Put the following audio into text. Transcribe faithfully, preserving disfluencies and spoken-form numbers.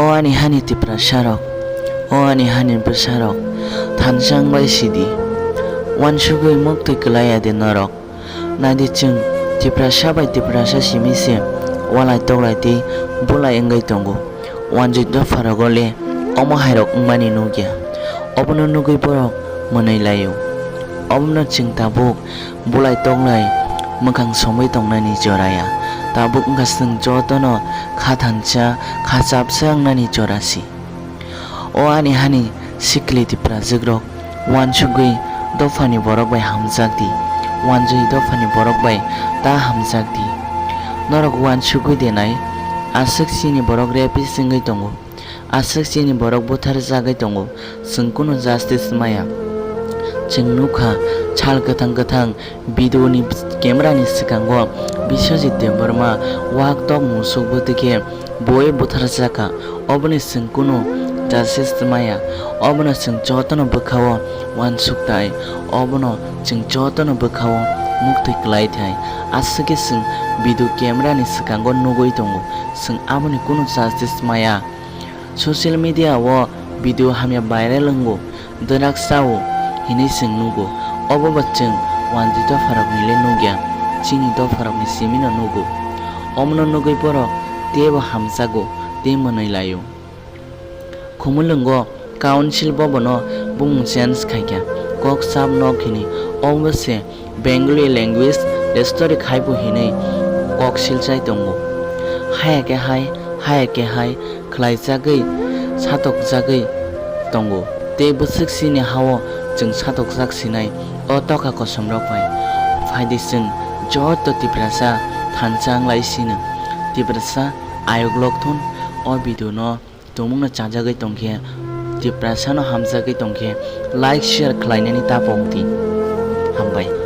O ani hani Tiprasa rok, o ani hani bwsa rok, thansa wng bai sidi, uansugwi muktwi kwlai ya de norok? Naidi, chwng Tiprasa bai Tiprasa simi se walai toklai tei bulai wngwi tongo. Uanjwi dopha rogo le omo hai rok wngmani nukya. Obono nugwi borok mwnwi laio. Obono chwng tabuk bulai toklai mwkhang somwi tongnani jora ya. Tabuk wngkha chwng jotono kha thansa, kha chapsa wngnani jora si. O ani hani sikli Tiprajwk rok, uansugwi dophani borok bai hamjak di, uanjwi dophani borok bai ta hamjak di. Norok uansugwi de nai, aswk chini borok rapist wngwi tongo, aswk chini borok butharjagwi tongo, chwng kunu justice maya. Chwng nukha, sal kwthang kwthang video ni camera ni swkango Biswajit Debbarma wak tok musuk bwtwi khe boi butharjak kha. Oboni chwng kunu justice maya. Obono chwng jotono bwkhao uansuk thai, obono chwng jotono bwkhao muktwi kwlai thai. Aswk khe chwng video camera ni swkango nugwi tongo, chwng aboni kunu justice maya. Social media o video hamya viral wngo, drugs chao hinwi chwng nugo. Obo bo chwng uanjwi dopharokni le nukya, chini dopharokni simino nugo. Omono nugwi borok teibo hamjago tei mwnwi laio. Khumulwngo council bobono bumung change khaikha, kok sap nok hini, obo se Bengali language restore khai bo hinwi kok silchai tongo. Haya khe hai, haya khe hai khlaijagwi satokjagwi tongo. Tei bwswk chini hao chwng satokjak sinai o toka kosom rok bai. Phaidi chwng joto Tiprasa thansa wnglai sino. Tiprasa ayuk lokthun o video no tumungno chajagwi tongkhe, Tiprasano hamjagwi tongkhe, like, share khlainani ta pokdi. Hambai.